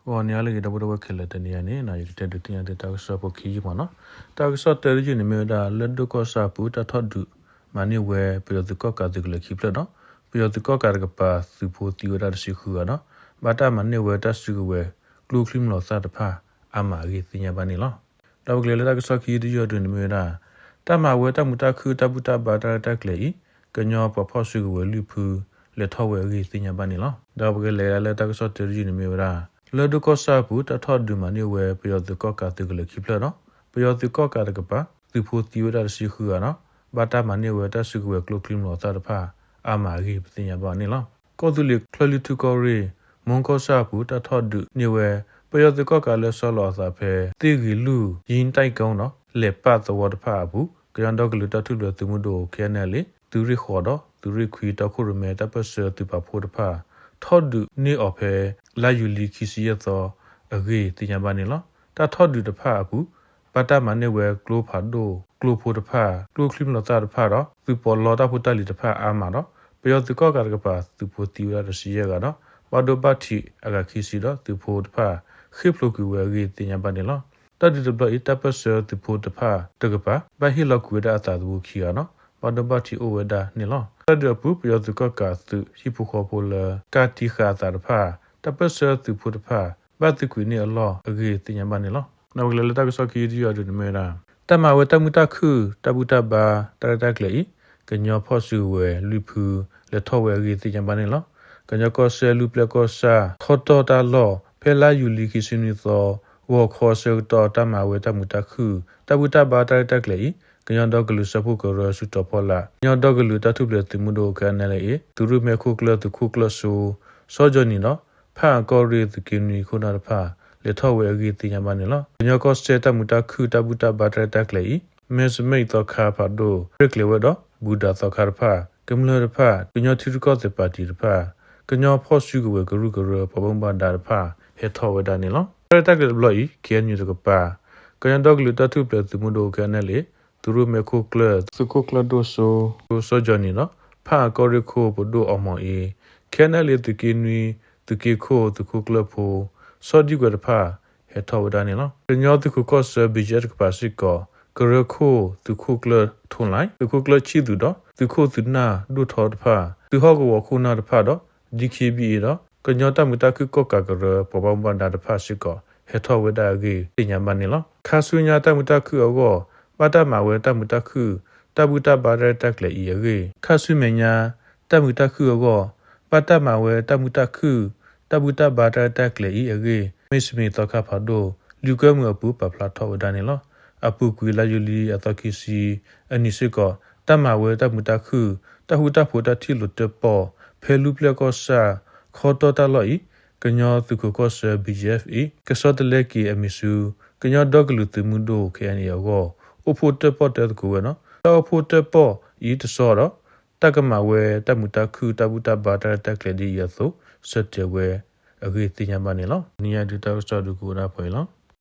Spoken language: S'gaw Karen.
ဂီၤနံၤဟါလၢအဂ့ၤ ဒီပုၢ်ဝဲၢ်ခဲလၢာ်, တနံၤအံၤန့ၣ် ယကတဲဒုးသ့ၣ်ညါသုတၢ်ကစီၣ်ဖိခံယုၢ်မးနီၤ. တၢ်ကစီၣ်တၢတယုၢ်န့ၣ်မ့ၢ်ဝဲဒၣ် လၢဒိၣ်ကီၢ်ဆၣ်အပူၤ တၢ်ထီၣ်ဒုးမၤန့ၢ်ဝဲ ပယီၤသုးကီၣ်ကးသုးကလၢၤခံဖျၢၣ်ဒီး ပယီၤသုးကီၣ်ကးတကပၤ သုးဖိသံဝဲဒၣ်တဆံဃုဂၤဒီး ဘၣ်တၢ်မၤန့ၢ်ဝဲတၢ်စုကဝဲၤ ကျိချံမျိာ်သၣ်တဖၣ်အါမးအဂ့ၢ်သ့ၣ်ညါဘၣ်န့ၣ်လီၤ. ဒီးပကလဲၤလၢတၢ်ကစီၣ်ခံတယုၢ်အဒုန့ၣ်မ့ၢ်ဝဲဒၣ် တၢ်မၤဝဲတၢ်မုာ်တၢ်ခုၣ်တၢ်ဘူၣ်တၢ်ဘါတၢ်ရဲၣ်တၢ်ကျဲၤအံၤ ကညီပှၤဖီၣ်စုကဝဲၤလွံၢ်ဖု လဲၤထီၣ်ဝဲအဂ့ၢ်သ့ၣ်ညါဘၣ်န့ၣ်လီၤ. ဒီးပကလဲၤဒၣ်လၢတၢ်ကစီၣ်တၢတယုၢ်န့ၣ်မ့ၢ်ဝဲဒၣ် လၢဒိၣ်ကီၢ်ဆၣ်အပူၤ တၢ်ထီၣ်ဒုးမၤန့ၢ်ဝဲ ပယီၤသုးကီၣ်ကးသုးကလၢၤခံဖျၢၣ်ဒီး ပယီၤသုးကီၣ်ကးတကပၤ သုးဖိသံဝဲဒၣ်တဆံဃုဂၤဒီး ဘၣ်တၢ်မၤန့ၢ်ဝဲတၢ်စုကဝဲၤကျိချံမျိာ်သၣ်တဖၣ်အါမးအဂ့ၢ် ပသ့ၣ်ညါဘၣ်န့ၣ်လီၤ. ကီၢ်သူလ့ၤချၢၣ်လွံၢ်ထူၣ်ကီၢ်ရ့ၣ် မူကီၢ်ဆၣ်အပူၤ တၢ်ထီၣ်ဒုးန့ၢ်ဝဲ ပယီၤသုးကီၣ်ကးလၢဆီလီၤအသးဖဲ သ့ၣ်ဂ့ၤလူၢ် ယံတၢ်ကီဒီး လဲၤပာ်သဝီတဖၣ်အပူၤ ကညီဒီကလုာ်တၢ်ထူၣ်ဖျဲးသုးမုၢ်ဒိၣ် ခဲအံၤန့ၣ်လံ သုးရ့ၣ်ဃိးဒီး သုးရ့ၣ်ခွံတီခိၣ်ရိၣ်မဲတၢ်ပၢၢ်ဆၢသုးပာ်ဖှိၣ်တဖၣ် ထီၣ်ဒုးန့ၢ်အီၤဖဲ လါယူၤလံခံဆံယဲၢ်သီအဂ့ၢ်သ့ၣ်ညါဘၣ်န့ၣ်လီၤ. တၢ်ထီၣ်ဒုးတဖၣ်အပူၤ ဘၣ်တၢ်မၤန့ၢ်ဝဲကျိဖးဒိၣ် ကျိဖိတဖၣ် ကျိချံမျိာ်သၣ်တဖၣ်ဒီး သုးပီးလီတၢ်ဖိတၢ်လံၤတဖၣ်အါမးဒီး ပယီၤသုးကီၣ်ကးတကပၤ သုးဖိသံဝဲဒၣ်တဆံယဲၢ်ဂၤဒီး ဘၣ်ဒိဘၣ်ထံးအဂၤခံဆံဒီး သုးဖိတဖၣ် ဃ့ၢ်ဖျိးကွံာ်ဝဲအဂ့ၢ်သ့ၣ်ညါဘၣ်န့ၣ်လီၤ. တၢ်ဒုးတဘျီအံၤ တၢ်ပၢၢ်ဆၢသုးဖိတဖၣ်တကပၤ ဘၣ်ဟ့ၣ်လီၤကွံာ်ဝဲဒၣ်အသးသမူခံဂၤဒီး ဘၣ်ဒိဘၣ်ထံးအိၣ်ဝဲဒၣ်န့ၣ်လီၤ. တၢ်ဒုးအပူၤ ပယီၤသုးကီၣ်ကးသုးဟံၣ်ဖိဃီဖိလၢ ကးတံာ်ဃာ်အသးတဖၣ် တၢ်ပၢၢ်ဆၢသုးဖိတဖၣ် ဘၣ်သုးကွံာ်န့ၢ်အလီၢ်အဂ့ၢ်သ့ၣ်ညါဘၣ်န့ၣ်လီၤ. ဒီးပကလဲၤလၢတၢ်ကစီၣ်ခံယုၢ်တယုၢ်အဒုန့ၣ်မ့ၢ်ဝဲဒၣ် တၢ်မၤဝဲတၢ်မုာ်တၢ်ခုၣ် တၢ်ဘူၣ်တၢ်ဘါ တၢ်ရဲၣ်တၢ်ကျဲၤအံၤ ကညီဖီၣ်စုကဝဲၤလွံၢ်ဖု လဲၤထီၣ်ဝဲအဂ့ၢ်သ့ၣ်ညါဘၣ်န့ၣ်လီၤ. ကညီကီၢ်စဲၣ်လွံၢ်ပျဲၢ်ကီၢ်ဆၣ် ခီတီၢ်တၢ်လီၢ် ဖဲလါယူၤလံခံဆံနွံသီ ဂီၤခီအဆၢကတီၢ် တၢ်မၤဝဲတၢ်မုာ်တၢ်ခုၣ် တၢ်ဘူၣ်တၢ်ဘါတၢ်ရဲၣ်တၢ်ကျဲၤအံၤ ကညီဒီကလုာ်စၢဖှိၣ်ကရၢ စုတီၤဖီလာ် ကညီဒီကလုာ်တၢ်ထူၣ်ဖျဲးသုးမုၢ်ဒိၣ် ခဲအံၤန့ၣ်လံ သုးရ့ၣ်မဲခိၣ်ကျၢၢ် သုးခိၣ်ကျၢၢ်စိ စီၤကၠီၣ်နံၣ်ဒီး ဖၣ်အကီၢ်ရ့ၣ်သုးက့နွံခိၣ်နၢ်တဖၣ် လဲၤထီၣ်ဝဲအဂ့ၢ်သ့ၣ်ညါဘၣ်န့ၣ်လီၤ. ကညီကီၢ်စဲၣ်တၢ်မုာ်တၢ်ခုၣ် တၢ်ဘူၣ်တၢ်ဘါတၢ်ရဲၣ်တၢ်ကျဲၤအံၤ မဲစမ့ၣ်သီခါဖးဒိၣ် ရဲၣ်ကျဲၤဝဲဒီး ဘူၣ်ဒးသီခါတဖၣ် ကမျၢၢ်တဖၣ် ကညီထံရူၢ်ကီၢ်သဲးပၣ်တံၣ်တဖၣ် ကညီဖီၣ်စုကဝဲၤကရူၢ်ကရၢ ပှၤဘၣ်မူဘၣ်ဒါတဖၣ် ဟဲထီၣ်ဝဲဒၣ်န့ၣ်လီၤ. တၢ်ရဲၣ်တၢ်ကျဲၤတဘျီအံၤ ခဲအံၤန့ၣ်တကပၤ ကညီဒီကလုာ်တၢ်ထူၣ်ဖျဲးသုးမုၢ်ဒိၣ် ခဲအံၤန့ၣ်လံ သုးရ့ၣ်မဲခိၣ်ကျၢၢ် သုးခိၣ်ကျၢၢ်ဒိၣ်စိ စိၤကၠီၣ်နံၣ်ဒီး ဖၣ်အကီၢ်ရ့ၣ်ခိၣ်ပဒိၣ်အီမီၤအ့ ခဲအံၤန့ၣ်လံ သုးက့နွံ သုးက့ခိၣ် သုးခိၣ်ကျၢၢ်ဖိ စီၤဒံကွဲၤတဖၣ် ဟဲထီၣ်ဝဲဒၣ်န့ၣ်လီၤ. ကညီသုးခိၣ်ကီၢ်ဆၢ ဘံၣ်ယဲၣ်တကပၤစ့ၢ်ကီး ကရၢခိၣ် သုးခိၣ်ကျၢၢ်ထိၣ်လဲၣ် သုးခိၣ်ကျၢၢ်ဆံၣ်သူးဒီး သုးခိၣ်သုးနၢ်ဒိၣ်ထီတဖၣ် သုးဟီၣ်ကဝီၤခိၣ်နၢ်တဖၣ်ဒီး ဒံခ့ဘံအ့ဒီး ကညီတၢ်မုာ်တၢ်ခုၣ်ကီၣ်ကးကရၢ ပှၤဘၣ်မူဘၣ်ဒါတဖၣ်စ့ၢ်ကီး ဟဲထီၣ်ဝဲဒၣ်အဂ့ၢ်သ့ၣ်ညါဘၣ်န့ၣ်လီၤ. ခါဆူညါတၢ်မုာ်တၢ်ခုၣ်အဂီၢ် ဘၣ်တၢ်မၤဝဲတၢ်မုာ်တၢ်ခုၣ် တၢ်ဘူၣ်တၢ်ဘါတၢ်ရဲၣ်တၢ်ကျဲၤအံၤအဂ့ၢ် ခါဆူမဲာ်ညါ တၢ်မုာ်တၢ်ခုၣ်အဂီၢ် ဘၣ်တၢ်မၤဝဲတၢ်မုာ်တၢ်ခုၣ် တၢ်ဘူၣ်တၢ်ဘါတၢ်ရဲၣ်တၢ်ကျဲၤအံၤအဂ့ၢ် မ့ၢ်စမံးသီခါဖးဒိၣ် လံာ်ကွဲမုာ်အပူၤပာ်ဖျါထီၣ်ဝဲဒၣ်န့ၣ်လီၤ. အပူၤကွံာ်လါယူၤလံအသီခံဆံအနံၤစ့ၢ်ကီး တၢ်မၤဝဲတၢ်မုာ်တၢ်ခုၣ် တၢ်ဃူတၢ်ဖိးတၢ်ထံၣ်လိာ်တၢၣ်ပီၣ် ဖဲလွံၢ်ပျဲၢ်ကီၢ်ဆၣ် ခီတီၢ်တၢ်လီၢ်အံၤ ကညီသုးခိၣ်ကီၢ်ဆၢ ဘံၣ်ယဲၣ်အံၤ ကဆီတလဲက့ၤအမံၤဆူ ကညီဒီကလုာ်သုးမုၢ်ဒိၣ် ခဲအံၤန့ၣ်အဂီၢ် အိၣ်ဖှိၣ်တၢၣ်ပီၣ်တၢၣ်သကိးဝဲနီၤ. တၢ်အိၣ်ဖှိၣ်တၢၣ်ပီၣ်အံၤတဆီဒီး တၢ်ကမၤဝဲတၢ်မုာ်တၢ်ခုၣ် တၢ်ဘူၣ်တၢ်ဘါတၢ်ရဲၣ်တၢ်ကျဲၤဒ်အံၤအသိး ဆၢတဲာ်ဝဲအဂ့ၢ်သ့ၣ်ညါဘၣ်န့ၣ်လီၤ. နံၤအံၤဒုးတၢ်ကစီၣ်ဒုးကအိၣ်ဒၣ်ဖဲအံၤလီၤ.